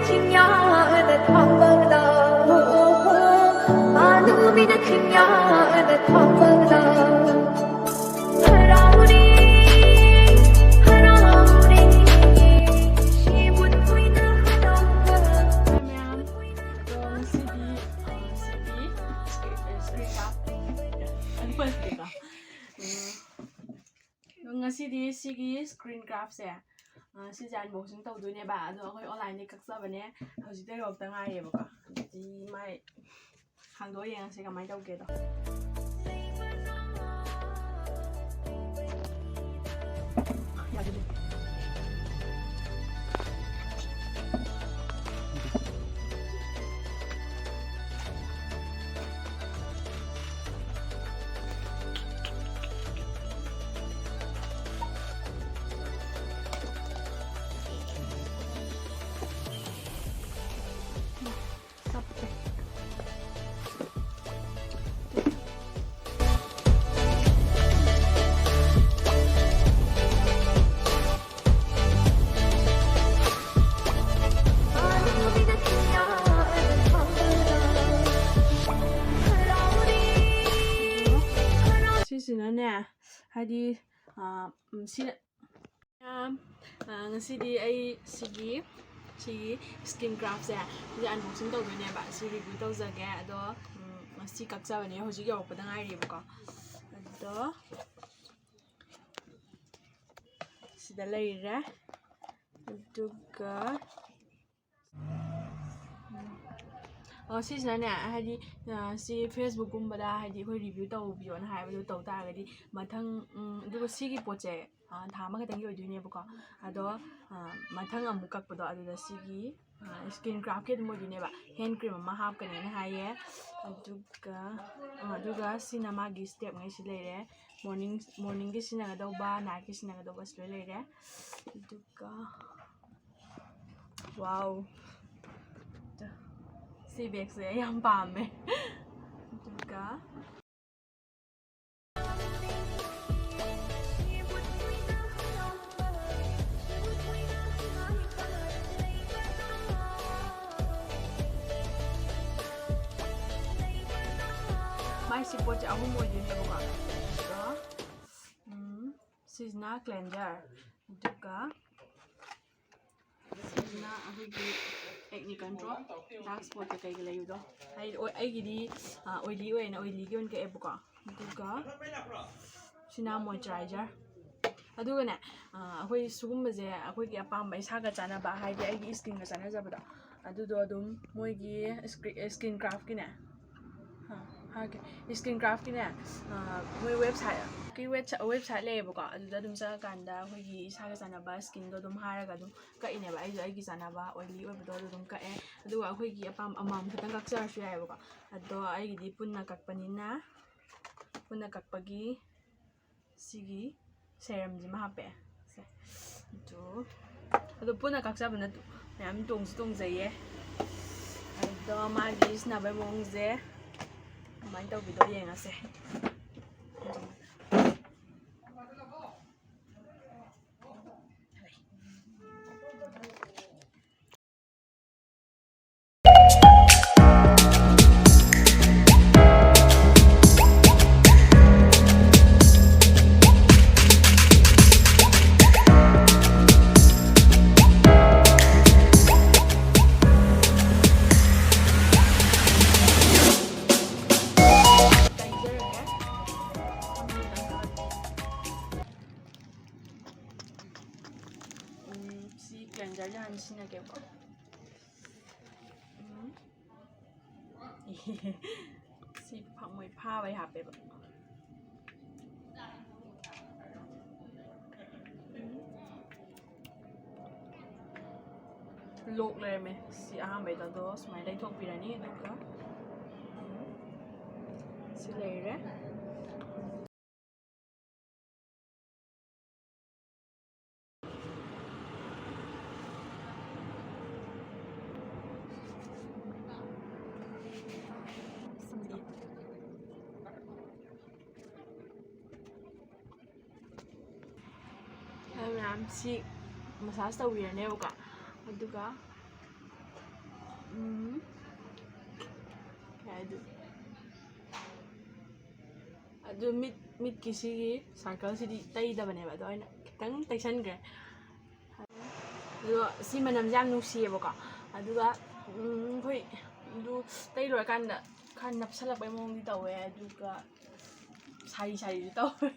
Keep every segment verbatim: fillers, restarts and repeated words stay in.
ꯊꯤꯡꯌꯥꯅ ꯊꯥꯡꯕꯗ, ꯃꯥꯅꯨꯃꯤꯅ ꯊꯤꯡꯌꯥꯅ ꯊꯥꯡꯕꯗ, ꯍꯔꯥꯎꯔꯤ, ꯍꯔꯥꯎꯔꯤ, ꯁꯤꯕꯨ ꯊꯣꯏꯅ ꯍꯔꯥꯎꯕ꯫ ꯃꯌꯥꯝ, ꯑꯗꯣ ꯉꯁꯤꯗꯤ, ꯑ, ꯁꯤꯒꯤ screen, screen craft, ꯎꯝ, ꯉꯁꯤꯗꯤ ꯁꯤꯒꯤ screen craftꯁꯦ, ꯑ, ꯁꯤꯁꯦ unboxing ꯇꯧꯗꯣꯏꯅꯦꯕ꯫ ꯑꯗꯣ ꯑꯩꯈꯣꯏ onlineꯗꯒꯤ ꯀꯛꯆꯕꯅꯦ꯫ ꯍꯧꯖꯤꯛꯇ ꯌꯧꯔꯛꯇ ꯉꯥꯏꯔꯤꯕꯀꯣ꯫ ꯑꯗꯨꯗꯤ ꯃꯥꯏ ꯍꯥꯡꯗꯣꯛꯑ ꯌꯦꯡꯉꯁꯤ ꯀꯃꯥꯏꯅ ꯇꯧꯒꯦꯗꯣ꯫ ꯌꯥꯗꯦ꯫ ꯁꯤꯁꯤꯅꯅꯦ, ꯍꯥꯏꯗꯤ, ꯑ, ꯎꯝ, ꯁꯤ, ꯑ, ꯉꯁꯤꯗꯤ ꯑꯩ ꯁꯤꯒꯤ, ꯁꯤꯒꯤ screen craftꯁꯦ, ꯁꯤꯁꯦ unboxing ꯇꯧꯗꯣꯏꯅꯦꯕ꯫ ꯁꯤ review ꯇꯧꯖꯒꯦ꯫ ꯑꯗꯣ, ꯎꯝ, ꯉꯁꯤ ꯀꯛꯆꯕꯅꯦ, ꯍꯧꯖꯤꯛ ꯌꯧꯔꯛꯄꯗ ꯉꯥꯏꯔꯤꯕꯀꯣ꯫ ꯑꯗꯣ ꯁꯤꯗ ꯂꯩꯔꯦ꯫ ꯑꯗꯨꯒ, ꯑꯣ, ꯁꯤꯁꯤꯅꯅꯦ, ꯍꯥꯏꯗꯤ, ꯑ, ꯁꯤ Facebookꯀꯨꯝꯕꯗ, ꯍꯥꯏꯗꯤ, ꯑꯩꯈꯣꯏ review ꯇꯧꯕꯤꯌꯣꯅ ꯍꯥꯏꯕꯗꯣ ꯇꯧ ꯇꯥꯔꯒꯗꯤ ꯃꯊꯪ, ꯎꯝ, ꯑꯗꯨꯒ ꯁꯤꯒꯤ ꯄꯣꯠꯁꯦ, ꯑ, ꯊꯥ ꯑꯃꯈꯛꯇꯪꯒꯤ ꯑꯣꯏꯗꯣꯏꯅꯦꯕꯀꯣ꯫ ꯑꯗꯣ, ꯑ, ꯃꯊꯪ ꯑꯃꯨꯛ ꯀꯛꯄꯗꯣ ꯑꯗꯨꯗ ꯁꯤꯒꯤ, ꯑ, screen craftꯀꯤ ꯑꯗꯨꯝ ꯑꯣꯏꯗꯣꯏꯅꯦꯕ꯫ Hand cream ꯑꯃ ꯍꯥꯞꯀꯅꯦꯅ ꯍꯥꯏꯌꯦ꯫ ꯑꯗꯨꯒ, ꯑ, ꯑꯗꯨꯒ ꯁꯤꯅ ꯃꯥꯒꯤ stepꯉꯩꯁꯤ ꯂꯩꯔꯦ꯫ Morning, morningꯒꯤ ꯁꯤꯖꯤꯟꯅꯒꯗꯧꯕ, nightꯀꯤ ꯁꯤꯖꯤꯟꯅꯒꯗꯧꯕꯁꯨ ꯂꯣꯏ ꯂꯩꯔꯦ꯫ ꯑꯗꯨꯒ, wow, ꯁꯤ bagꯁꯦ ꯑꯩ ꯌꯥꯝ ꯄꯥꯝꯃꯦ꯫ ꯑꯗꯨꯒ ꯁꯤ ꯄꯣꯠꯁꯦ ꯑꯍꯨꯝ ꯑꯣꯏꯗꯣꯏꯅꯦꯕꯀꯣ꯫ ꯑꯗꯨꯒ, ꯎꯝ, ꯁꯤꯁꯤꯅ cleanser, ꯑꯗꯨꯒ ꯁꯤꯁꯤꯅ ꯑꯩꯈꯣꯏꯒꯤ acne control, dark spot ꯀꯩꯀꯩꯒ ꯂꯩꯕꯗꯣ꯫ ꯑꯩ, ꯑꯩꯒꯤꯗꯤ, ꯑ, oily ꯑꯣꯏꯅ oilyꯒꯤ ꯑꯣꯏꯅ ꯀꯛꯑꯦꯕꯀꯣ꯫ ꯑꯗꯨꯒ ꯁꯤꯅ moisturizer꯫ ꯑꯗꯨꯒꯅꯦ, ꯑ, ꯑꯩꯈꯣꯏ ꯁꯤꯒꯨꯝꯕꯁꯦ ꯑꯩꯈꯣꯏꯒꯤ ꯑꯄꯥꯝꯕ, ꯏꯁꯥꯒ ꯆꯥꯟꯅꯕ, ꯍꯥꯏꯗꯤ ꯑꯩꯒꯤ skinꯒ ꯆꯥꯟꯅꯖꯕꯗꯣ, ꯑꯗꯨꯗꯣ ꯑꯗꯨꯝ ꯃꯣꯏꯒꯤ Skri-, Skin Craftꯀꯤꯅꯦ, ꯑ, ꯍꯥꯏꯔꯛꯀꯦ, Skin Craftꯀꯤꯅꯦ, ꯑ, ꯃꯣꯏ website, ꯀꯤ website, website ꯂꯩꯌꯦꯕꯀꯣ꯫ ꯑꯗꯨꯗ ꯑꯗꯨꯝ ꯆꯪꯉꯀꯥꯟꯗ ꯑꯩꯈꯣꯏꯒꯤ ꯏꯁꯥꯒ ꯆꯥꯟꯅꯕ skinꯗꯣ ꯑꯗꯨꯝ ꯍꯥꯏꯔꯒ ꯑꯗꯨꯝ ꯀꯛꯏꯅꯦꯕ꯫ ꯑꯩꯁꯨ ꯑꯩꯒꯤ ꯆꯥꯟꯅꯕ oily ꯑꯣꯏꯕꯗꯣ ꯑꯗꯨ ꯑꯗꯨꯝ ꯀꯛꯑꯦ꯫ ꯑꯗꯨꯒ ꯑꯩꯈꯣꯏꯒꯤ ꯑꯄꯥꯝ ꯑꯃꯃꯝ ꯈꯛꯇꯪ ꯀꯛꯆꯔꯁꯨ ꯌꯥꯏꯑꯕꯀꯣ꯫ ꯑꯗꯣ ꯑꯩꯒꯤꯗꯤ ꯄꯨꯟꯅ ꯀꯛꯄꯅꯤꯅ, ꯄꯨꯟꯅ ꯀꯛꯄꯒꯤ ꯁꯤꯒꯤ serumꯁꯤꯃ ꯍꯥꯞꯄꯛꯑꯦ꯫ ꯁꯦ꯫ ꯑꯗꯨ, ꯑꯗꯨ ꯄꯨꯟꯅ ꯀꯛꯆꯕꯅ ꯃꯌꯥꯝ ꯇꯣꯡꯁꯨ ꯇꯣꯡꯖꯩꯌꯦ꯫ ꯑꯗꯣ ꯃꯥꯒꯤ ꯁꯤꯖꯤꯟꯅꯕꯒꯤ ꯃꯑꯣꯡꯁꯦ ꯀꯃꯥꯏꯅ ꯇꯧꯕꯤꯗꯣ ꯌꯦꯡꯉꯁꯦ꯫ ꯎꯝ, ꯁꯤ cleanserꯁꯦ ꯍꯥꯟꯅ ꯁꯤꯖꯤꯟꯅꯒꯦꯕꯀꯣ꯫ ꯎꯝ꯫ ꯁꯤ ꯐ-, ꯃꯣꯏ ꯐꯥꯕꯩ ꯍꯥꯞꯄꯦꯕ꯫ ꯎꯝ꯫ Lock ꯂꯩꯔꯝꯃꯦ꯫ ꯁꯤ ꯑꯍꯥꯟꯕꯩꯗ ꯑꯗꯣ ꯁꯨꯃꯥꯏꯅ ꯂꯩꯊꯣꯛꯄꯤꯔꯅꯤ꯫ ꯑꯗꯨꯒ, ꯎꯝ, ꯁꯤ ꯂꯩꯔꯦ꯫ ꯑꯗꯨ ꯃꯌꯥꯝ ꯁꯤ massage ꯇꯧꯕꯤꯔꯅꯦꯕꯀꯣ꯫ ꯑꯗꯨꯒ, ꯎꯝ, ꯀꯩ ꯍꯥꯏꯗꯣꯏꯅꯣ? ꯑꯗꯨ ꯃꯤꯠ ꯃꯤꯠꯀꯤ ꯁꯤꯒꯤ ꯁꯥꯔꯀꯜꯁꯤꯗꯤ ꯇꯩꯗꯕꯅꯦꯕ, ꯑꯗꯣ ꯑꯩꯅ ꯈꯤꯇꯪ ꯇꯩꯁꯟꯈ꯭ꯔꯦ꯫ ꯑꯗꯣ ꯁꯤ ꯃꯅꯝꯁꯦ ꯌꯥꯝ ꯅꯨꯡꯁꯤꯌꯦꯕꯀꯣ꯫ ꯑꯗꯨꯒ ꯎꯝ, ꯑꯩꯈꯣꯏ ꯑꯗꯨ ꯇꯩ ꯂꯣꯏꯔꯀꯥꯟꯗ ꯈꯔ ꯅꯞꯁꯜꯂꯛꯄꯩ ꯃꯑꯣꯡꯗꯤ ꯇꯧꯋꯦ, ꯑꯗꯨꯒ ꯁꯥꯔꯤ ꯁꯥꯔꯤꯁꯨ ꯇꯧꯋꯦ꯫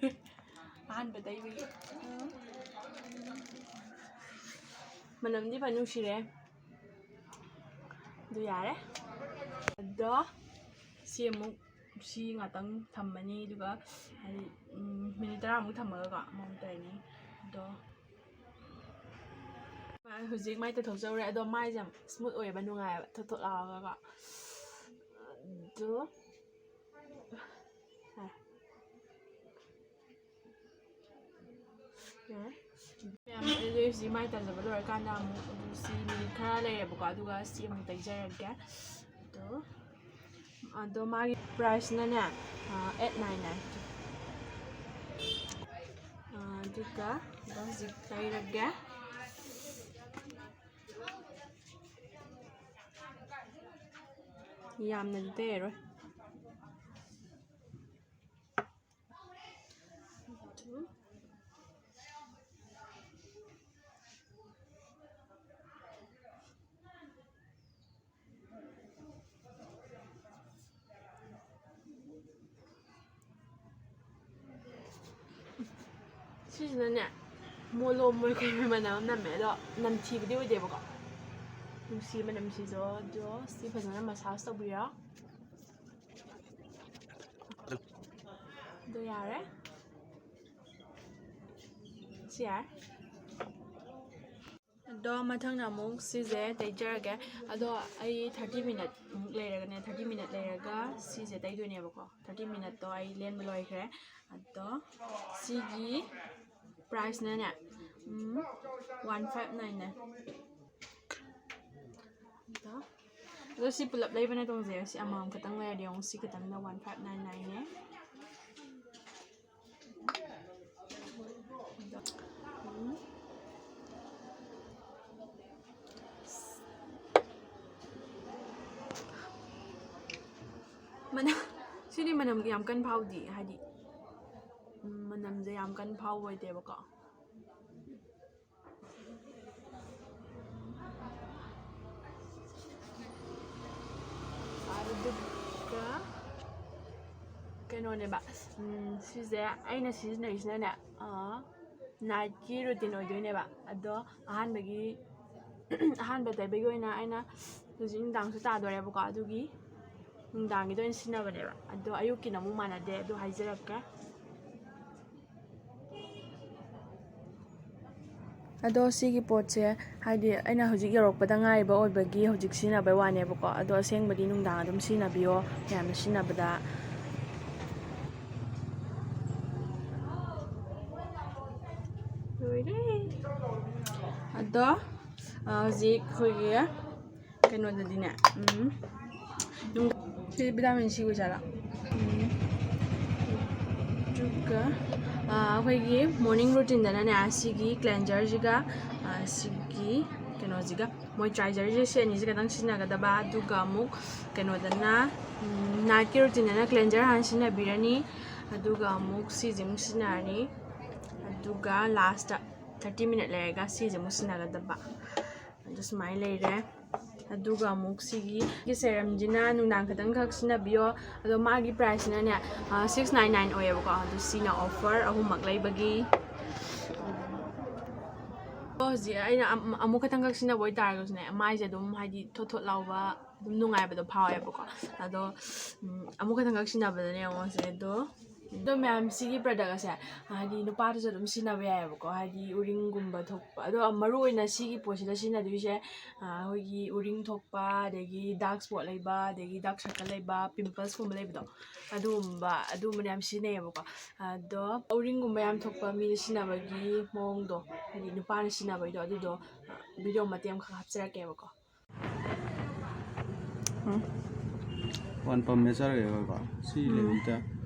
ꯑꯍꯥꯟꯕ ꯇꯩꯕꯒꯤ꯫ ꯎꯝ꯫ ꯃꯅꯝꯗꯤ ꯐꯖꯅ ꯅꯨꯡꯁꯤꯔꯦ꯫ ꯑꯗꯨ ꯌꯥꯔꯦ꯫ ꯑꯗꯣ ꯁꯤ ꯑꯃꯨꯛ, ꯁꯤ ꯉꯥꯛꯇꯪ ꯊꯝꯃꯅꯤ, ꯑꯗꯨꯒ ꯍꯥꯏꯗꯤ ꯎꯝ, ꯃꯤꯅꯤꯠ ꯇꯔꯥꯃꯨꯛ ꯊꯝꯃꯒꯀꯣ ꯑꯃꯨꯛ ꯇꯩꯔꯅꯤ꯫ ꯑꯗꯣ ꯍꯧꯖꯤꯛ ꯃꯥꯏ ꯇꯥꯊꯣꯛꯆꯧꯔꯦ꯫ ꯑꯗꯣ ꯃꯥꯏꯁꯦ ꯌꯥꯝ ꯁ꯭ꯃꯨꯠ ꯑꯣꯏꯌꯦꯕ, ꯅꯨꯡꯉꯥꯏꯌꯦꯕ ꯊꯣꯠ ꯊꯣꯠ ꯂꯥꯎꯔꯒꯀꯣ꯫ ꯑꯗꯣ ꯌꯥꯔꯦ꯫ ꯃꯌꯥꯝ ꯑꯩ ꯍꯧꯖꯤꯛ ꯃꯥꯏ ꯇꯥꯖꯕ ꯂꯣꯏꯔꯀꯥꯟꯗ ꯑꯃꯨꯛ ꯑꯗꯨ ꯁꯤ ꯃꯤꯅꯤꯠ ꯈꯔ ꯂꯩꯔꯦꯕꯀꯣ, ꯑꯗꯨꯒ ꯁꯤ ꯑꯃꯨꯛ ꯇꯩꯖꯔꯒꯦ꯫ ꯑꯗꯣ ꯑꯗꯣ ꯃꯥꯒꯤ ꯄ꯭ꯔꯥꯏꯁꯅꯅꯦ ꯑꯩꯠ ꯅꯥꯏꯟ ꯅꯥꯏꯟ꯫ ꯑꯗꯨꯒ ꯑꯗꯣ ꯍꯧꯖꯤꯛ ꯇꯩꯔꯒꯦ꯫ ꯌꯥꯝꯅꯗꯤ ꯇꯩꯔꯔꯣꯏ꯫ ꯁꯤꯁꯤꯅꯅꯦ, ꯃꯣꯂꯣꯝ ꯑꯣꯏ ꯀꯩ ꯑꯣꯏ ꯃꯅꯝ ꯑꯃ ꯅꯝꯃꯦ, ꯑꯗꯣ ꯅꯝꯊꯤꯕꯗꯤ ꯑꯣꯏꯗꯦꯕꯀꯣ꯫ ꯅꯨꯡꯁꯤ ꯃꯅꯝꯁꯤꯁꯨ꯫ ꯑꯗꯣ ꯁꯤ ꯐꯖꯅ ꯃꯁꯥꯖ ꯇꯧꯕꯤꯔꯣ꯫ ꯑꯗꯨ ꯌꯥꯔꯦ꯫ ꯁꯤ ꯌꯥꯔꯦ꯫ ꯑꯗꯣ ꯃꯊꯪꯅ ꯑꯃꯨꯛ ꯁꯤꯁꯦ ꯇꯩꯖꯔꯒꯦ꯫ ꯑꯗꯣ ꯑꯩ ꯊꯥꯔꯇꯤ ꯃꯤꯅꯠꯃꯨꯛ ꯂꯩꯔꯒꯅꯦ, ꯊꯥꯔꯇꯤ ꯃꯤꯅꯠ ꯂꯩꯔꯒ ꯁꯤꯁꯦ ꯇꯩꯗꯣꯏꯅꯦꯕꯀꯣ꯫ ꯊꯥꯔꯇꯤ ꯃꯤꯅꯠꯇꯣ ꯑꯩ ꯂꯦꯟꯕ ꯂꯣꯏꯈ꯭ꯔꯦ꯫ ꯑꯗꯣ ꯁꯤꯒꯤ ꯄ꯭ꯔꯥꯏꯁꯅꯅꯦ, ꯎꯝ, ꯋꯥꯟ ꯐꯥꯏꯚ ꯅꯥꯏꯟ ꯅꯥꯏꯟ꯫ ꯑꯗꯣ, ꯑꯗꯣ ꯁꯤ ꯄꯨꯂꯞ ꯂꯩꯕꯅ ꯇꯣꯡꯖꯩ꯫ ꯁꯤ ꯑꯃꯃꯝ ꯈꯛꯇꯪ ꯂꯩꯔꯗꯤ ꯌꯦꯡꯉꯨ, ꯁꯤ ꯈꯛꯇꯪꯗ ꯋꯥꯟ ꯐꯥꯏꯚ ꯅꯥꯏꯟ ꯅꯥꯏꯟꯅꯦ꯫ ꯃꯅꯥ ꯁꯤꯗꯤ ꯃꯅꯝ ꯌꯥꯝ ꯀꯟꯅ ꯐꯥꯎꯗꯦ, ꯍꯥꯏꯗꯤ, ꯎꯝ, ꯃꯅꯝꯁꯦ ꯌꯥꯝ ꯀꯟꯅ ꯐꯥꯎꯕ ꯑꯣꯏꯗꯦꯕꯀꯣ꯫ ꯑꯗꯨꯒ ꯀꯩꯅꯣꯅꯦꯕ, ꯎꯝ, ꯁꯤꯁꯦ ꯑꯩꯅ ꯁꯤꯖꯤꯟꯅꯔꯤꯁꯤꯅꯅꯦ, ꯑꯥ, ꯅꯥꯏꯠꯀꯤ ꯔꯨꯇꯤꯟ ꯑꯣꯏꯗꯣꯏꯅꯦꯕ꯫ ꯑꯗꯣ ꯑꯍꯥꯟꯕꯒꯤ ꯑꯍꯥꯟꯕ ꯇꯩꯕꯒꯤ ꯑꯣꯏꯅ ꯑꯩꯅ ꯍꯧꯖꯤꯛ ꯅꯨꯡꯗꯥꯡꯁꯨ ꯇꯥꯗꯣꯔꯦꯕꯀꯣ, ꯑꯗꯨꯒꯤ ꯅꯨꯡꯗꯥꯡꯒꯤꯗ ꯑꯣꯏꯅ ꯁꯤꯖꯤꯟꯅꯕꯅꯦꯕ꯫ ꯑꯗꯣ ꯑꯌꯨꯛꯀꯤꯅ ꯑꯃꯨꯛ ꯃꯥꯟꯅꯗꯦ, ꯑꯗꯨ ꯍꯥꯏꯖꯔꯛꯀꯦ꯫ ꯑꯗꯣ ꯁꯤꯒꯤ ꯄꯣꯠꯁꯦ, ꯍꯥꯏꯗꯤ, ꯑꯩꯅ ꯍꯧꯖꯤꯛ ꯌꯧꯔꯛꯄꯗ ꯉꯥꯏꯔꯤꯕ ꯑꯣꯏꯕꯒꯤ ꯍꯧꯖꯤꯛ ꯁꯤꯖꯤꯟꯅꯕꯩ ꯋꯥꯅꯦꯕꯀꯣ꯫ ꯑꯗꯣ ꯑꯁꯦꯡꯕꯗꯤ ꯅꯨꯡꯗꯥꯡ ꯑꯗꯨꯝ ꯁꯤꯖꯤꯟꯅꯕꯤꯌꯣ, ꯃꯌꯥꯝꯅ ꯁꯤꯖꯤꯟꯅꯕꯗ꯫ ꯂꯣꯏꯔꯦ꯫ ꯑꯗꯣ, ꯑ, ꯍꯧꯖꯤꯛ ꯑꯩꯈꯣꯏꯒꯤ ꯀꯩꯅꯣꯗꯗꯤꯅꯦ, ꯎꯝ, ꯅꯨꯡ-, ꯁꯤ ꯚꯤꯇꯥꯃꯤꯟ ꯁꯤ ꯑꯣꯏꯖꯥꯠꯂꯥ? ꯎꯝ, ꯑꯗꯨꯒ, ꯑ, ꯑꯩꯈꯣꯏꯒꯤ ꯃꯣꯔꯅꯤꯡ ꯔꯨꯇꯤꯟꯗꯅꯅꯦ, ꯁꯤꯒꯤ ꯀ꯭ꯂꯦꯟꯖꯔꯁꯤꯒ, ꯑ, ꯁꯤꯒꯤ ꯀꯩꯅꯣꯁꯤꯒ, ꯃꯣꯏꯆꯔꯥꯏꯖꯔꯁꯦ, ꯁꯤ ꯑꯅꯤꯁꯦ ꯈꯛꯇꯪ ꯁꯤꯖꯤꯟꯅꯒꯗꯕ꯫ ꯑꯗꯨꯒ ꯑꯃꯨꯛ ꯀꯩꯅꯣꯗꯅ, ꯎꯝ, ꯅꯥꯏꯠꯀꯤ ꯔꯨꯇꯤꯟꯗꯅ ꯀ꯭ꯂꯦꯟꯖꯔ ꯍꯥꯟꯅ ꯁꯤꯖꯤꯟꯅꯕꯤꯔꯅꯤ, ꯑꯗꯨꯒ ꯑꯃꯨꯛ ꯁꯤꯁꯦ ꯑꯃꯨꯛ ꯁꯤꯖꯤꯟꯅꯔꯅꯤ, ꯑꯗꯨꯒ ꯂꯥꯁꯇ ꯊꯥꯔꯇꯤ ꯃꯤꯅꯠ ꯂꯩꯔꯒ ꯁꯤꯁꯦ ꯑꯃꯨꯛ ꯁꯤꯖꯤꯟꯅꯒꯗꯕ꯫ ꯑꯗꯨ ꯁꯨꯃꯥꯏꯅ ꯂꯩꯔꯦ꯫ ꯑꯗꯨꯒ ꯑꯃꯨꯛ ꯁꯤꯒꯤ ꯁꯦꯔꯝꯁꯤꯅ ꯅꯨꯡꯗꯥꯡ ꯈꯛꯇꯪꯈꯛ ꯁꯤꯖꯤꯟꯅꯕꯤꯌꯣ꯫ ꯑꯗꯣ ꯃꯥꯒꯤ ꯄ꯭ꯔꯥꯏꯁꯁꯤꯅꯅꯦ, ꯁꯤꯛꯁ ꯅꯥꯏꯟ ꯅꯥꯏꯟ ꯑꯣꯏꯌꯦꯕꯀꯣ꯫ ꯑꯗꯨ ꯁꯤꯅ ꯑꯣꯐꯔ ꯑꯍꯨꯝꯃꯛ ꯂꯩꯕꯒꯤ꯫ ꯑꯗꯣ ꯍꯧꯖꯤꯛ ꯑꯩꯅ ꯑꯝ-, ꯑꯃꯨꯛ ꯈꯛꯇꯪꯈꯛ ꯁꯤꯖꯤꯟꯅꯕ ꯑꯣꯏꯇꯥꯔꯒꯁꯨꯅꯦ, ꯃꯥꯏꯁꯦ ꯑꯗꯨꯝ, ꯍꯥꯏꯗꯤ, ꯊꯣꯠ ꯊꯣꯠ ꯂꯥꯎꯕ, ꯑꯗꯨꯝ ꯅꯨꯡꯉꯥꯏꯕꯗꯣ ꯐꯥꯎꯋꯦꯕꯀꯣ꯫ ꯑꯗꯣ, ꯎꯝ, ꯑꯃꯨꯛ ꯈꯛꯇꯪꯈꯛ ꯁꯤꯖꯤꯟꯅꯕꯗꯅꯦ, ꯌꯦꯡꯉꯣ ꯁꯦ꯫ ꯑꯗꯣ, ꯑꯗꯣ ꯃꯌꯥꯝ, ꯁꯤꯒꯤ ꯄ꯭ꯔꯗꯛ ꯑꯁꯦ, ꯍꯥꯏꯗꯤ, ꯅꯨꯄꯥꯗꯁꯨ ꯑꯗꯨꯝ ꯁꯤꯖꯤꯟꯅꯕ ꯌꯥꯏꯑꯕꯀꯣ, ꯍꯥꯏꯗꯤ, ꯎꯔꯤꯡꯒꯨꯝꯕ ꯊꯣꯛꯄ꯫ ꯑꯗꯣ ꯃꯔꯨ ꯑꯣꯏꯅ ꯁꯤꯒꯤ ꯄꯣꯠꯁꯤꯗ ꯁꯤꯖꯤꯟꯅꯗꯣꯏꯁꯦ, ꯑ, ꯑꯩꯈꯣꯏꯒꯤ ꯎꯔꯤꯡ ꯊꯣꯛꯄ, ꯑꯗꯒꯤ ꯗꯥꯔꯛ ꯁ꯭ꯄꯣꯠ ꯂꯩꯕ, ꯑꯗꯒꯤ ꯗꯥꯔꯛ ꯁꯔꯀꯜ ꯂꯩꯕ, ꯄꯤꯝꯄꯜꯁꯀꯨꯝꯕ ꯂꯩꯕꯗꯣ, ꯑꯗꯨꯒꯨꯝꯕ, ꯑꯗꯨꯒꯨꯝꯕꯅ ꯌꯥꯝ ꯁꯤꯖꯤꯟꯅꯩꯌꯦꯕꯀꯣ꯫ ꯑꯗꯣ ꯎꯔꯤꯡꯒꯨꯝꯕ ꯌꯥꯝ ꯊꯣꯛꯄ ꯃꯤꯅ ꯁꯤꯖꯤꯟꯅꯕꯒꯤ ꯃꯑꯣꯡꯗꯣ, ꯍꯥꯏꯗꯤ, ꯅꯨꯄꯥꯅ ꯁꯤꯖꯤꯟꯅꯕꯒꯤꯗꯣ, ꯑꯗꯨꯗꯣ, ꯑ, ꯚꯤꯗꯤꯑꯣ ꯃꯇꯦꯛ ꯑꯃꯈꯛ ꯍꯥꯞꯆꯔꯛꯀꯦꯕꯀꯣ꯫ ꯎꯝ꯫ One pump ꯃꯦꯠꯆꯔꯒꯦ ꯑꯩꯈꯣꯏꯀꯣ꯫ ꯁꯤ ꯎꯝ꯫ ꯂꯩꯕꯁꯤꯗ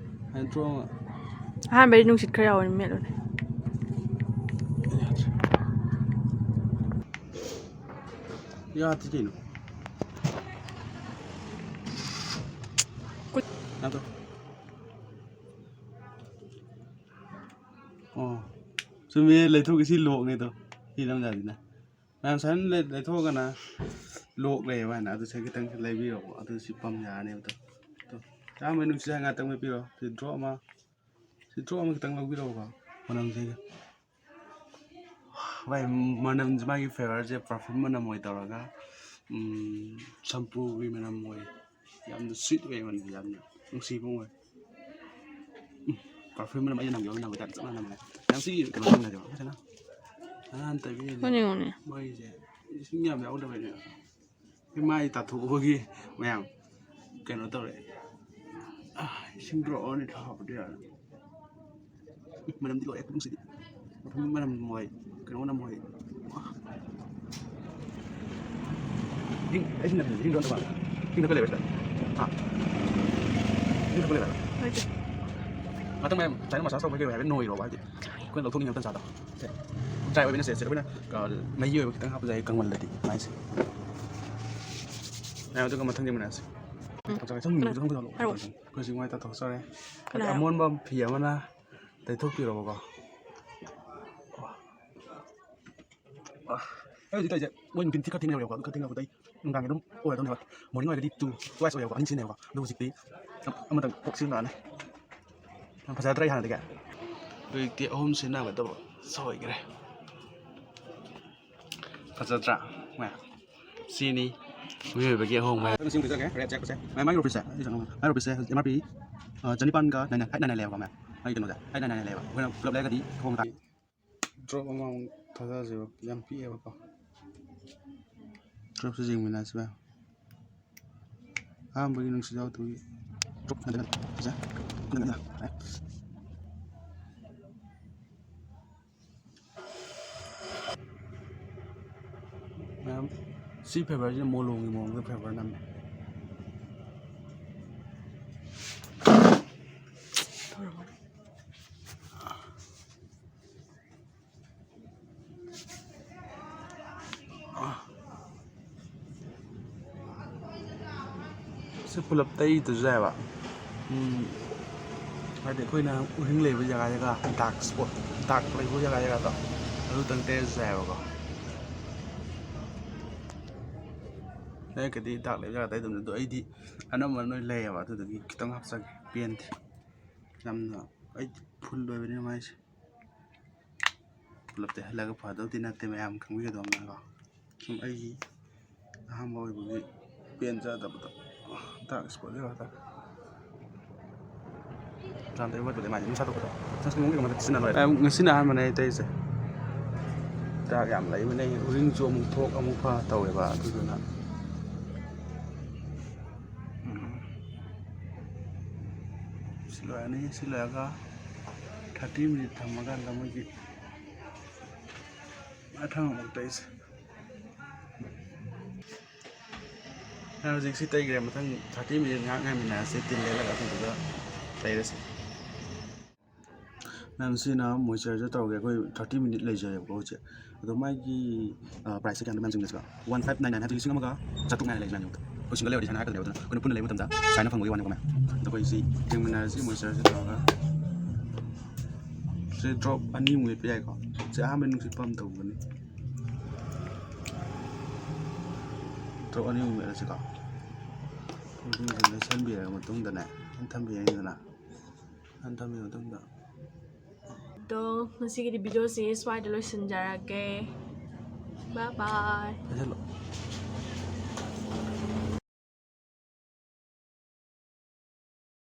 ꯍꯥꯏꯅ ꯇ꯭ꯔꯣ ꯑꯃ꯫ ꯑꯍꯥꯟꯕꯩ ꯅꯨꯡꯁꯤꯠ ꯈꯔ ꯌꯥꯎꯕꯅꯤ, ꯃꯦꯠꯂꯨꯅꯦ꯫ ꯌꯥꯗ꯭ꯔꯦ꯫ ꯌꯥꯗ꯭ꯔꯤ ꯀꯩꯅꯣ? ꯀꯨꯠ-꯫ ꯉꯥꯏꯈꯣ꯫ ꯆꯨꯝꯃꯦ, ꯂꯩꯊꯣꯛꯀꯦ꯫ ꯁꯤ ꯂꯣꯛꯅꯦ ꯑꯗꯣ꯫ ꯁꯤ ꯅꯝꯖꯥꯗꯤꯅ꯫ ꯃꯌꯥꯝ ꯁꯨꯃꯥꯏꯅ ꯂꯩ-, ꯂꯩꯊꯣꯛꯑꯒꯅ ꯂꯣꯛ ꯂꯩꯌꯦꯕ ꯍꯥꯏꯅ꯫ ꯑꯗꯨ ꯁꯤ ꯈꯤꯇꯪ ꯂꯩꯕꯤꯔꯣꯀꯣ꯫ ꯑꯗꯨ ꯁꯤ ꯄꯝ ꯌꯥꯔꯅꯦꯕ ꯑꯗꯣ꯫ ꯑꯗꯣ ꯏꯌꯥꯝꯕ ꯅꯨꯡꯁꯤꯠ ꯉꯥꯛꯇꯪ ꯃꯦꯠꯄꯤꯔꯣ꯫ ꯁꯤ ꯗ꯭ꯔꯣꯞ ꯑꯃ, ꯁꯤ ꯗ꯭ꯔꯣꯞ ꯑꯃ ꯈꯤꯇꯪ ꯂꯧꯕꯤꯔꯛꯑꯣꯀꯣ꯫ ꯃꯅꯝꯁꯤꯒ꯫ ꯚꯥꯏ, ꯃꯅꯝꯁꯦ, ꯃꯥꯒꯤ ꯐ꯭ꯂꯦꯕꯔꯁꯦ ꯄꯔꯐ꯭ꯌꯨꯝ ꯃꯅꯝ ꯑꯣꯏ ꯇꯧꯔꯒ, ꯎꯝ, ꯁꯝꯄꯨꯒꯤ ꯃꯅꯝ ꯑꯣꯏ꯫ ꯌꯥꯝꯅ ꯁ꯭ꯋꯤꯠ ꯑꯣꯏ, ꯃꯅꯝꯁꯦ ꯌꯥꯝꯅ ꯅꯨꯡꯁꯤꯕ ꯑꯣꯏ꯫ ꯎꯝ, ꯄꯔꯐ꯭ꯌꯨꯝ ꯃꯅꯝ ꯑꯩꯅ ꯅꯝꯈꯤꯕ ꯃꯅꯝꯒ ꯆꯞ ꯃꯥꯟꯅꯕꯅꯦ꯫ ꯅꯪ ꯁꯤ ꯀꯩꯅꯣ ꯇꯧꯅꯗꯦꯕ ꯐꯖꯅ꯫ ꯑꯉꯥꯡ ꯇꯕꯤꯅꯦ꯫ ꯍꯣꯏꯅꯦ, ꯍꯣꯏꯅꯦ꯫ ꯃꯣꯏꯁꯦ ꯏꯁꯤꯡ ꯌꯥꯝ ꯌꯥꯎꯗꯕꯅꯦ꯫ ꯃꯥꯏ ꯇꯥꯊꯣꯛꯄꯒꯤ ꯃꯌꯥꯝ ꯀꯩꯅꯣ ꯇꯧꯔꯦ꯫ ꯑꯥ, ꯏꯁꯤꯡ ꯄꯨꯔꯛꯑꯣꯅꯦ, ꯊꯛꯍꯧꯗ ꯌꯥꯔꯣꯏ꯫ ꯃꯅꯝꯗꯤ ꯂꯣꯏꯔꯦ ꯈꯨꯅꯨꯡꯁꯤꯗꯤ꯫ ꯃꯐꯝ ꯃꯅꯝ ꯃꯣꯏ, ꯀꯩꯅꯣ ꯃꯅꯝ ꯃꯣꯏ꯫ ꯏꯁꯤꯡ, ꯑꯩ ꯏꯁꯤꯡ ꯅꯠꯇꯦ, ꯏꯁꯤꯡꯗꯣ ꯑꯝꯇ ꯄꯥꯝꯃꯦ꯫ ꯏꯁꯤꯡ ꯊꯛꯄ ꯂꯩꯕ꯭ꯔꯥ ꯁꯤꯗ? ꯍꯥ? ꯏꯁꯤꯡ ꯊꯛꯄ ꯂꯩꯕ꯭ꯔꯥ? ꯂꯩꯇꯦ꯫ ꯉꯥꯛꯇꯪ ꯃꯌꯥꯝ ꯁꯨꯃꯥꯏꯅ ꯃꯁꯥꯁ ꯇꯧꯕ ꯀꯩ ꯍꯥꯏꯕ ꯅꯣꯏꯔꯣꯕ ꯍꯥꯏꯗꯤ꯫ ꯑꯩꯈꯣꯏꯅ ꯂꯧꯊꯣꯛꯅꯤꯡꯉꯦ ꯑꯝꯇ ꯆꯥꯗꯣ꯫ ꯁꯦ꯫ ꯗ꯭ꯔꯥꯏ ꯑꯣꯏꯕꯅ ꯁꯦ, ꯁꯦ, ꯑꯩꯈꯣꯏꯅ, ꯑ, ꯃꯍꯤ ꯑꯣꯏꯕ ꯈꯤꯇꯪ ꯍꯥꯞꯄꯁꯨ ꯌꯥꯏ, ꯀꯪꯃꯜꯂꯗꯤ ꯃꯥꯏꯁꯦ꯫ ꯃꯌꯥꯝ ꯑꯗꯨꯒ ꯃꯊꯪꯗꯤ ꯃꯅꯥꯁꯦ꯫ ꯎꯝ꯫ ꯆꯪꯉꯛꯑꯣ, ꯆꯪꯉꯛꯑꯣ, ꯀꯅꯥ? ꯆꯪꯉꯛꯑꯣ, ꯍꯥꯏꯔꯛꯑꯣ꯫ ꯑꯩꯈꯣꯏ ꯍꯧꯖꯤꯛ ꯃꯥꯏ ꯇꯥꯊꯣꯛꯆꯔꯦ꯫ ꯀꯅꯥ? ꯑꯗ ꯑꯃꯣꯟꯕ ꯐꯤ ꯑꯃꯅ ꯇꯩꯊꯣꯛꯄꯤꯔꯣꯕꯀꯣ꯫ ꯑ, ꯑꯩ ꯍꯧꯖꯤꯛ ꯇꯧꯔꯤꯁꯦ, ꯃꯣꯏ ꯅꯨꯡꯊꯤꯟ ꯊꯤꯛ ꯈꯔ ꯊꯦꯡꯅꯔꯦꯕꯀꯣ, ꯑꯗꯨ ꯈꯔ ꯊꯦꯡꯅꯕꯗ ꯑꯩ ꯅꯨꯡꯗꯥꯡꯒꯤ ꯑꯗꯨꯝ ꯑꯣꯏꯔꯗꯧꯅꯦꯕ꯫ ꯃꯣꯔꯅꯤꯡ ꯑꯣꯏꯔꯒꯗꯤ two, twice ꯑꯣꯏꯌꯦꯕꯀꯣ, ꯑꯅꯤ ꯁꯤꯖꯤꯟꯅꯩꯕꯀꯣ꯫ ꯑꯗꯨ ꯍꯧꯖꯤꯛꯇꯤ ꯑꯃ-, ꯑꯃꯇꯪ ꯀꯣꯛ ꯁꯤꯖꯤꯟꯅꯔꯅꯤ꯫ ꯌꯥꯝ ꯐꯖꯗ꯭ꯔꯥ ꯑꯩ ꯍꯥꯟꯅꯗꯒꯤ? ꯍꯧꯖꯤꯛꯇꯤ ꯑꯍꯨꯝ ꯁꯤꯖꯤꯟꯅꯒꯗꯕ ꯁꯣꯏꯈ꯭ꯔꯦ꯫ ꯐꯖꯗ꯭ꯔꯥ? ꯃꯌꯥꯝ꯫ ꯁꯤꯅꯤ ꯃꯤꯑꯣꯏꯕꯒꯤ ꯑꯍꯣꯡꯕ ꯍꯥꯏ-, ꯁꯤ ꯑꯃꯨꯛ ꯄꯤꯖꯔꯒꯦ, ꯔꯦꯠ ꯆꯦꯛꯄꯁꯦ꯫ ꯃꯥꯏ, ꯃꯥꯏ ꯔꯨꯄꯤꯁꯁꯦ, ꯑꯩ ꯆꯪꯉꯝꯃꯣ꯫ ꯃꯥꯏ ꯔꯨꯄꯤꯁꯁꯦ ꯍꯧꯖꯤꯛ ꯑꯦꯝ ꯑꯥꯔ ꯄꯤ, ꯑ, ꯆꯅꯤꯄꯥꯟꯒ nine nine, eight nine nine ꯂꯩꯌꯦꯕꯀꯣ, ꯃꯌꯥꯝ꯫ ꯃꯥꯒꯤ ꯀꯩꯅꯣꯁꯦ, ꯑꯩꯠ ꯅꯥꯏꯟ ꯅꯥꯏꯟ ꯂꯩꯌꯦꯕ꯫ ꯑꯩꯈꯣꯏꯅ ꯄꯨꯂꯞ ꯂꯩꯔꯒꯗꯤ ꯍꯣꯡ ꯇꯥ-, ꯗ꯭ꯔꯣꯞ ꯑꯃꯃꯨꯛ ꯊꯥꯗꯁꯦꯕ, ꯌꯥꯝ ꯄꯤꯛꯑꯦꯕꯀꯣ꯫ ꯗ꯭ꯔꯣꯞꯁꯦ ꯌꯦꯡꯃꯤꯟꯅꯁꯤ, ꯃꯌꯥꯝ꯫ ꯑꯍꯥꯟꯕꯒꯤ ꯅꯨꯡꯁꯤꯠ ꯌꯥꯎꯗꯕꯒꯤ ꯗ꯭ꯔꯣꯞ ꯅꯠꯇꯦ, ꯅꯠꯇꯦ, ꯁꯤꯁꯦ꯫ ꯃꯌꯥꯝ, ꯁꯤ ꯐ꯭ꯂꯦꯕꯔꯁꯤꯅ ꯃꯣꯂꯣꯝꯒꯤ ꯃꯑꯣꯡꯗ ꯐ꯭ꯂꯦꯕꯔ ꯅꯝꯃꯦ꯫ ꯁꯤ ꯄꯨꯂꯞ ꯇꯩꯗ꯭ꯔꯁꯨ ꯌꯥꯏꯑꯕ꯫ ꯎꯝ, ꯍꯥꯏꯗꯤ ꯑꯩꯈꯣꯏꯅ ꯎꯔꯤꯡ ꯂꯩꯕ ꯖꯒꯥ ꯖꯒꯥ, ꯗꯥꯔꯛ ꯁ꯭ꯄꯣꯠ, ꯗꯥꯛ ꯂꯩꯕ ꯖꯒꯥ ꯖꯒꯥꯗꯣ ꯑꯗꯨꯇꯪ ꯇꯩꯔꯁꯨ ꯌꯥꯏꯑꯕꯀꯣ꯫ ꯂꯩꯔꯒꯗꯤ ꯗꯥꯛ ꯂꯩꯕ ꯖꯒꯥ ꯇꯩꯗꯕꯅꯤ, ꯑꯗꯣ ꯑꯩꯗꯤ ꯑꯅꯝꯕꯅ ꯂꯣꯏ ꯂꯩꯌꯦꯕ, ꯑꯗꯨꯗꯨꯒꯤ ꯈꯤꯇꯪ ꯍꯥꯞꯆꯒꯦ꯫ ꯄꯦꯟꯗꯦ ꯌꯥꯝꯅ, ꯑꯩꯗꯤ ꯐꯨꯜ ꯑꯣꯏꯕꯅꯤꯅ ꯃꯥꯏꯁꯦ꯫ ꯄꯨꯂꯞ ꯇꯩꯍꯜꯂꯒ ꯐꯗꯧꯗꯤ ꯅꯠꯇꯦ, ꯃꯌꯥꯝ ꯈꯪꯕꯤꯒꯗꯧꯅꯤꯅꯀꯣ꯫ ꯁꯨꯝ ꯑꯩꯒꯤ ꯑꯍꯥꯟꯕ ꯑꯣꯏꯕꯒꯤ ꯄꯦꯟꯖꯗꯕꯗꯣ, ꯗꯥꯛ ꯁ꯭ꯄꯣꯠ ꯌꯥꯎꯔ ꯍꯥꯏꯇꯥꯔꯦ꯫ ꯆꯥꯝꯗ ꯑꯩ ꯋꯥꯠꯄꯗꯤ ꯃꯥꯏꯁꯦ ꯑꯗꯨꯝ ꯁꯥꯗꯣꯛꯄꯗꯣ꯫ Sunscreen ꯑꯃꯨꯛ ꯀꯩꯅꯣ ꯁꯤꯖꯤꯟꯅ ꯂꯣꯏꯔꯦ꯫ ꯑ, ꯉꯁꯤꯅ ꯑꯍꯥꯟꯕꯅꯦ ꯑꯩ ꯇꯩꯔꯤꯁꯦ꯫ ꯗꯥꯛ ꯌꯥꯝ ꯂꯩꯕꯅꯦ, ꯎꯔꯤꯡꯁꯨ ꯑꯃꯨꯛ ꯊꯣꯛ ꯑꯃꯨꯛ ꯐ ꯇꯧꯋꯦꯕ, ꯑꯗꯨꯗꯨꯅ꯫ ꯎꯝ꯫ ꯁꯤ ꯂꯣꯏꯔꯅꯤ, ꯁꯤ ꯂꯣꯏꯔꯒ ꯊꯥꯔꯇꯤ ꯃꯤꯅꯤꯠ ꯊꯝꯃꯀꯥꯟꯗ ꯃꯣꯏꯒꯤ ꯃꯊꯪ ꯑꯃꯨꯛ ꯇꯩꯁꯦ꯫ ꯅꯪ ꯍꯧꯖꯤꯛ ꯁꯤ ꯇꯩꯈ꯭ꯔꯦ, ꯃꯊꯪ ꯊꯥꯔꯇꯤ ꯃꯤꯅꯤꯠ ꯉꯥꯏꯍꯥꯛ ꯉꯥꯏꯃꯤꯟꯅꯔꯁꯦ, ꯇꯤꯜ ꯂꯩꯍꯜꯂꯒ ꯑꯗꯨꯗꯨꯒ ꯇꯩꯔꯁꯦ꯫ ꯃꯌꯥꯝ, ꯁꯤꯅ ꯃꯣꯏꯆꯔꯥꯏꯖꯔ ꯇꯧꯔꯒꯦ꯫ ꯑꯩꯈꯣꯏ ꯊꯥꯔꯇꯤ ꯃꯤꯅꯤꯠ ꯂꯩꯖꯔꯦꯕꯀꯣ ꯍꯧꯖꯤꯛ꯫ ꯑꯗꯣ ꯃꯥꯒꯤ, ꯑ, ꯄ꯭ꯔꯥꯏꯁꯁꯦ ꯀꯌꯥꯅꯣ ꯃꯌꯥꯝ ꯌꯦꯡꯁꯤꯀꯣ꯫ ꯋꯥꯟ ꯐꯥꯏꯚ ꯅꯥꯏꯟ ꯅꯥꯏꯟ ꯍꯥꯏꯕꯗꯤ ꯂꯤꯁꯤꯡ ꯑꯃꯒ ꯆꯥꯇ꯭ꯔꯨꯛ ꯅꯥꯏꯅ ꯂꯩ ꯁꯨꯃꯥꯏꯅ ꯌꯦꯡꯉꯨ꯫ ꯑꯩꯈꯣꯏ ꯁꯤꯡꯒꯜ ꯂꯩꯕꯗꯤ ꯁꯨꯃꯥꯏꯅ ꯍꯥꯏꯔꯛꯀꯗꯕꯅꯦꯕ, ꯑꯗꯨꯅ ꯑꯩꯈꯣꯏꯅ ꯄꯨꯟꯅ ꯂꯩꯕ ꯃꯇꯝꯗ ꯁꯨꯃꯥꯏꯅ ꯐꯪꯕꯒꯤ ꯋꯥꯅꯤꯀꯣ ꯃꯌꯥꯝ꯫ ꯑꯗꯣ ꯑꯩꯈꯣꯏ ꯁꯤ ꯌꯦꯡꯃꯤꯟꯅꯔꯁꯤ, ꯃꯣꯏꯆꯔꯥꯏꯖꯔ ꯇꯧꯔꯒ꯫ ꯁꯤ ꯗ꯭ꯔꯣꯞ ꯑꯅꯤꯃꯨꯛ ꯂꯤꯠꯄ ꯌꯥꯏꯀꯣ꯫ ꯁꯤ ꯑꯍꯥꯟꯕ ꯅꯨꯡꯁꯤꯠ ꯄꯝ ꯇꯧꯕꯅꯤ꯫ ꯗ꯭ꯔꯣꯞ ꯑꯅꯤꯃꯨꯛ ꯂꯤꯠꯂꯁꯤꯀꯣ꯫ ꯑꯗꯨ ꯂꯩꯁꯟꯕꯤꯔꯕ ꯃꯇꯨꯡꯗꯅꯦ, ꯊꯝꯕꯤꯔꯅꯤꯗꯅ꯫ ꯊꯝꯕꯤꯔ ꯃꯇꯨꯡꯗ꯫ ꯑꯗꯣ ꯉꯁꯤꯒꯤꯗꯤ ꯚꯤꯗꯤꯑꯣꯁꯤ ꯁ꯭ꯋꯥꯏꯗ ꯂꯣꯏꯁꯤꯟꯖꯔꯒꯦ꯫ Bye bye꯫ ꯂꯩꯁꯜꯂꯣ꯫